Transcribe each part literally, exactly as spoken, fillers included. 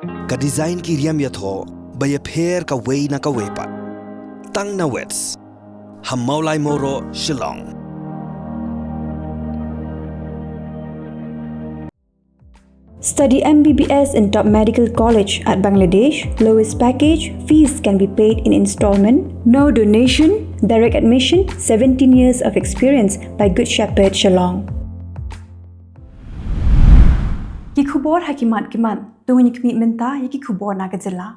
Ka design ki riam ïathoh ba ïapher kawei na kawei pat. Tang na Wits ha Mawlai Mawroh, Shillong. Study M B B S in top medical college at Bangladesh. Lowest package, fees can be paid in installment. No donation, direct admission, seventeen years of experience by Good Shepherd, Shillong. Ki khubor ha ki mat ki mat, to ngin ïa khmih mynta ïa ki khubor na ka jylla.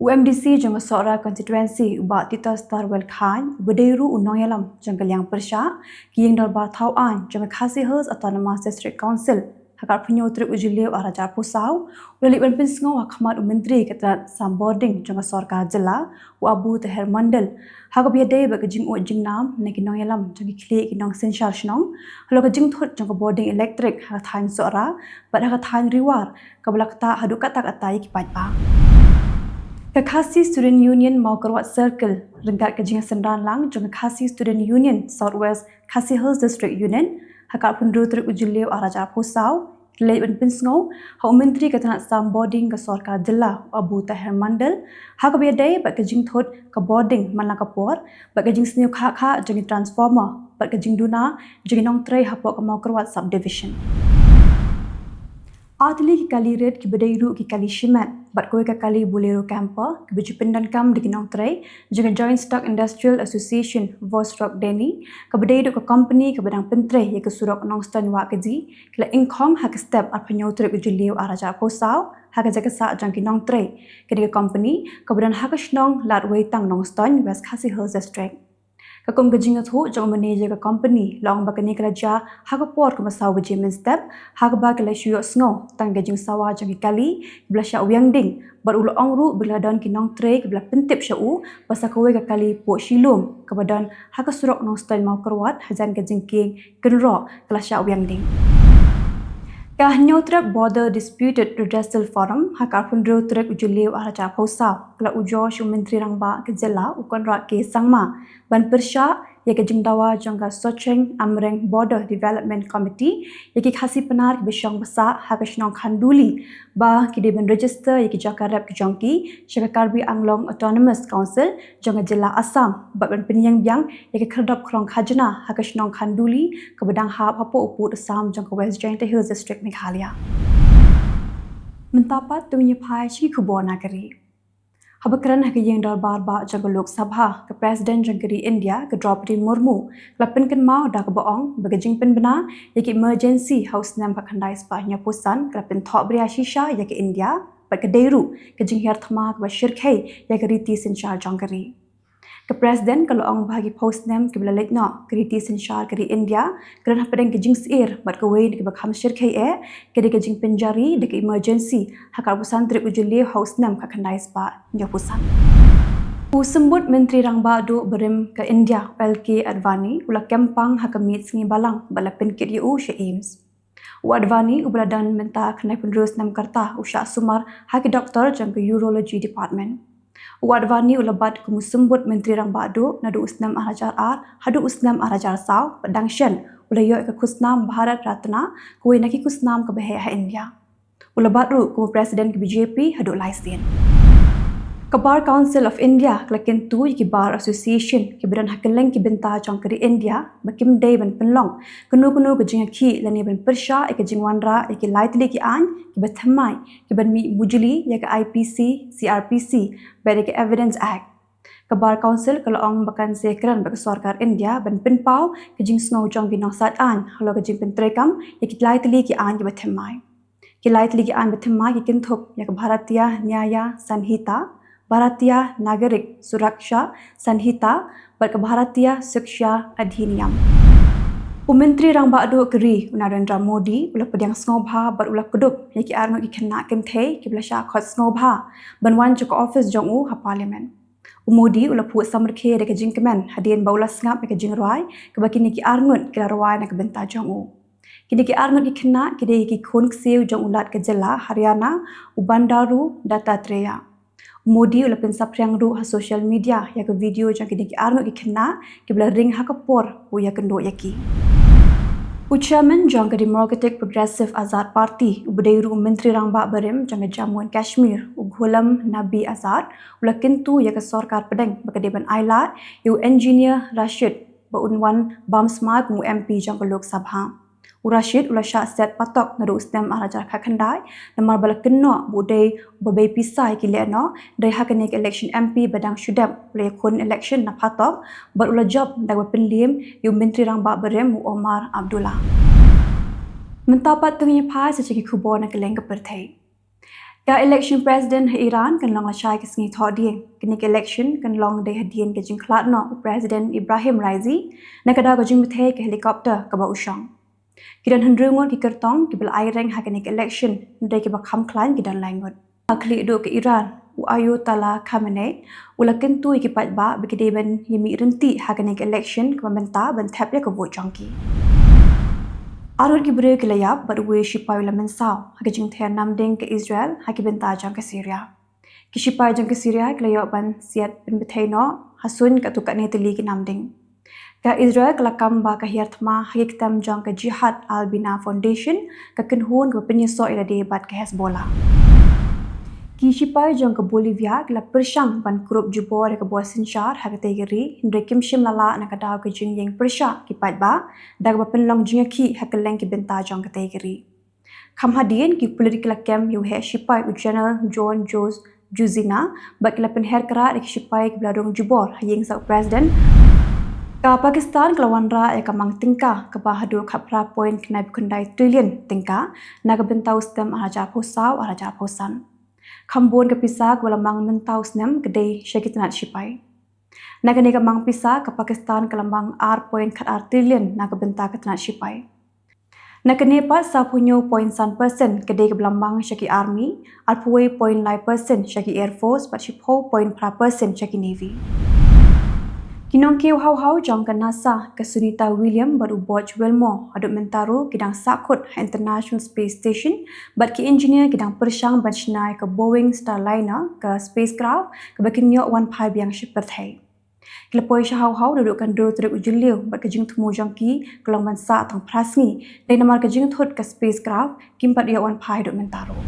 U M D C jong ka Sohra constituency, u Bah Titos Tarwel Chyne, uba dei ruh u nongïalam jong ka liang pyrshah ki ïing dorbar thaw aiñ jong ka Khasi Hills Autonomous District Council, ha ka arphew hynñiew tarik u Jylliew arhajar arphew saw, u la leit ban pynsngew ha khmat u Myntri ka tnat sam bording jong ka sorkar jylla, u Abu Taher Mondal, ha kaba ïadei bad ka jingud jingnam na ki nongïalam jong ki khlieh ki nongsynshar shnong halor ka jingthut jong ka bording elektrik ha ka thaiñ Sohra bad ha ka thaiñ Ri War, kaba la ktah haduh katta katta ïa ki paidbah. Ka Khasi Student Union Mawkyrwat Circle, ryngkat ka jingsynran lang jong ka Khasi Student Union South West Khasi Hills District Unit, ha ka arphew hynriew tarik u Jylliew arhajar arphew saw, ki la leit ban pynsngew ha u Myntri ka tnat sam bording ka sorkar jylla, u Abu Taher Mondal, ha kaba ïadei bad ka jingthut ka bording man la ka por, bad ka jingsniew khah khah jong ki transformer, bad ka jingduna jong ki nongtrei hapoh ka Mawkyrwat Subdivision. Ar tylli ki kali rit kiba dei ruh ki kali shimet bad kawei ka kali Bolero camper, kiba ju pyndonkam da ki nongtrei jong ka Joint Stock Industrial Association, Vostok Deni, kaba dei ruh ka company kaba dang pyntrei ïa ka surok Nongstoiñ Wahkaji, ki la ingkhong ha ka step arphew hynñiew tarik u Jylliew arhajar arphew saw ha ka jaka sah jong ki nongtrei. Kane ka company kaba don ha ka shnong Ladweitang, Nongstoiñ, West Khasi Hills District. Katkum ka jingïathuh jong u manager ka company, la ong ba kane ka la jia ha ka por kaba saw baje mynstep, ha kaba ki la shu ïohsngew tang ka jingsawa jong ki kali kiba la shah wiang ding, bad u la ong ruh ba la don ki nongtrei kiba la pyntip sha u ba sa kawei ka kali poh shilum kaba don ha ka surok Nongstoiñ Mawkyrwat, hajan ka jingkieng kynroh, ka la shah wiang ding. Ka Hynñiewtrep Border Disputed Redressal Forum, ha ka arphew hynriew tarik u Jylliew arhajar arphew saw, ka la ujor sha u Myntri Rangbah ka jylla, u Conrad K Sangma, ban pyrshah ïa ka jingdawa jong ka Socheng Amreng Border Development Committee ïa ki Khasi Pnar kiba shong ba sah ha ka shnong Khanduli, ba ki dei ban register ïa ki jaka rep ki jong ki sha ka Karbi Anglong Autonomous Council jong ka jylla Assam, bad ban pynïeng biang ïa ka khyrdop khrong khajna ha ka shnong Khanduli kaba dang hap hapoh u pud Assam jong ka West Jaintia Hills District, Meghalaya. Mynta pat to ngin ïa phai sha ki khubor na ka ri. Haba kren ha ka ïing dorbar bah jong ka Lok Sabha, ka President jong ka ri India, ka Droupadi Murmu, ka la pynkynmaw da kaba ong ba ka jingpynbna ïa ka emergency ha u snem khatkhyndai spah hynñiewphew san ka la pynthohbria shisha ïa ka India bad ka dei ruh ka jinghiar thma kaba shyrkhei ïa ka riti synshar jong ka ri. Ka President ka la ong ba ha ki phew snem kiba la leit noh, ka riti synshar ka ri India ka don hapdeng ka jingsheptieng bad kawei na kaba kham shyrkhei eh ka dei ka jingpynjari da ka emergency ha ka arphew san tarik u Jylliew ha u snem khatkhyndai spah hynñiewphew san. U Symbud Myntri Rangbah Duh barim ka India, u L K Advani, u la kem pang ha ka miet sngi Balang bad la pynkit ïa u sha AIIMS. U Advani, uba la don mynta khyndai phew hynriew snem ka rta, u shah sumar ha ki doktor jong ka Urology Department. U Advani u la bat kum u Symbud Myntri Rangbah Duh naduh u snem arhajar ar haduh u snem arhajar saw, bad dang shen u la ïoh ka khusnam Bharat Ratna, kawei na ki khusnam kaba heh ha India. U la bat ruh kum u President ka B J P haduh lai sien. Ka Bar Council of India ka la kyntu ïa ki Bar Association kiba don ha kylleng ki bynta jong ka ri India ba kim dei ban pynlong kano kano ka jingïakhih lane ban pyrshah ïa ka jingwanrah ïa ki lai tylli ki aiñ kiba thymmai, kiban mih mujli ïa ka I P C, C R P C bad ïa ka Evidence Act. Ka Bar Council ka la ong ba kan sa ïakren bad ka sorkar India ban pynpaw ka jingsngew jong ki nongsaid aiñ halor ka jingpyntreikam ïa ki lai tylli ki aiñ kiba thymmai. Ki lai tylli ki aiñ ba thymmai ki kynthup ïa ka Bharatiya Nyaya Sanhita, Bharatiya Nagarik Suraksha Sanhita bad ka Bharatiya Shiksha Adhiniyam. U Myntri Rangbah Duh ka ri, u Narendra Modi, u la pdiang sngewbha bad u la kdup ïa ki arngut ki khynnah kynthei kiba la shah khot sngewbha ban wan sha ka office jong u ha Parliament. U Modi u la phuh samrkhie da ka jingkmen hadien ba u la sngap ïa ka jingrwai kaba kine ki arngut ki la rwai na ka bynta jong u. Kine ki arngut ki khynnah ki dei ki khun ksiew jong u Lat ka jylla Haryana, u Bandaru Dattatreya. U Modi u la pynsaphriang ruh ha social media ïa ka video jong kine ki arngut ki khynnah kiba la ring ha ka por ba u ïakynduh ïa ki. U Chairman jong ka Democratic Progressive Azad Party, u ba dei ruh u Myntri Rangbah Barim jong ka Jammu and Kashmir, u Ghulam Nabi Azad, u la kyntu ïa ka sorkar pdeng ba ka dei ban ailad ïa u Engineer Rashid ba un wan bam smai kum u M P jong ka Lok Sabha. U Rashid u la shah set patok naduh u snem ar hajar khatkhyndai, namar ba la kynnoh ba u dei uba bei pisa ïa ki lehnoh, hynrei ha kane ka election M P ba dang shu dep u la ïakhun election na phatok, bad u la jop da kaba pynliem ïa u Myntri Rangbah Barim u Omar Abdullah. Mynta pat to ngin ïa phai sha ki khubor na kylleng ka pyrthei. Ka election president ha Iran kan long lashai ka sngi Thohdieng. Kane ka election kan long dei hadien ka jingkhlad noh u President Ibrahim Raisi na ka daw ka jingpyrthei ka helicopter kaba u shong. Ki don hynriew ngut ki kyrtong kiba la aireng ha kane ka election, hynrei kiba kham khlaiñ ki don lai ngut. Ba khlieh duh ka Iran, u Ayatollah Khamenei u la kyntu ïa ki paidbah ba ki dei ban ïa mih ryntih ha kane ka election kaba mynta ban thep ïa ka vote jong ki. Arngut ki briew ki la ïap bad uwei u shipai u la mynsaw ha ka jingther namding ka Israel ha ki bynta jong ka Syria. Ki shipai jong ka Syria ki la ïoh ban siat pynbthei noh ha suiñ katto katne tylli ki namding. Ka Israel ka la kam ba ka hiar thma ha ki ktem jong ka Jihad al-Bina Foundation, ka kynhun kaba pynïasoh ïa lade bad ka Hezbollah. Ki shipai jong ka Bolivia ki la pyrshang ban kurup jubor ïa ka bor synshar ha katei ka ri, hynrei kim shym la lah na ka daw ka jingïeng pyrshah ki paidbah da kaba pynlong jingïakhih ha kylleng ki bynta jong katei ka ri. Kham hadien, ki pulit ki la kem ïa u heh shipai u General John Jose Jusina bad ki la pynher krad ïa ki shipai kiba la rung jubor ha ïing sah u President. Ka Pakistan ka la wanrah ïa ka mang tyngka kaba haduh khatphra point khyndai trillion tyngka na ka bynta u snem ar hajar arphew saw ar hajar arphew san. Kham bun ka pisa kaba la mang mynta u snem ka dei sha ki tnat shipai. Na kane ka mang pisa, ka Pakistan ka la mang ar point khatar trillion na ka bynta ka tnat shipai. Na kane pat, sawphew hynñiew point san percent ka dei kaba la mang sha ki army, arphew wei point lai percent sha ki air force bad shiphew point phra percent sha ki navy. Ki nongkiew hawhaw jong ka NASA, ka Sunita William bad u Butch Wilmore, haduh mynta ruh ki dang sahkut ha International Space Station bad ki engineer ki dang pyrshang ban shna ïa ka Boeing Starliner, ka spacecraft kaba kin ïoh wan phai biang sha pyrthei. Ki la poi sha hawhaw naduh ka hynriew tarik u Jylliew bad ka jingthmu jong ki ka long ban sah tang phra sngi, dei namar ka jingthut ka spacecraft kim pat ïoh wan phai haduh mynta ruh.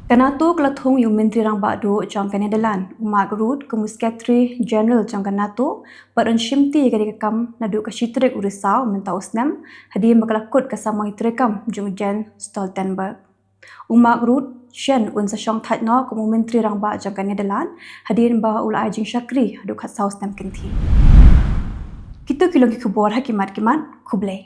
Ka NATO ka la thung ïa u Myntri Rangbah Duh jong ka Netherlands, u Mark Rutte, kum u Secretary General jong ka NATO bad un shimti ïa kane ka kam naduh ka shi tarik u Risaw mynta u snem, hadien ba ka la kut ka samoi treikam jong u Jens Stoltenberg. U Mark Rutte shen un sa shong thait noh kum u Myntri Rangbah jong ka Netherlands hadien ba u la ai jingshakri haduh khatsaw snem kynthih. Kito ki long ki khubor ha ki mat ki mat. Khublei.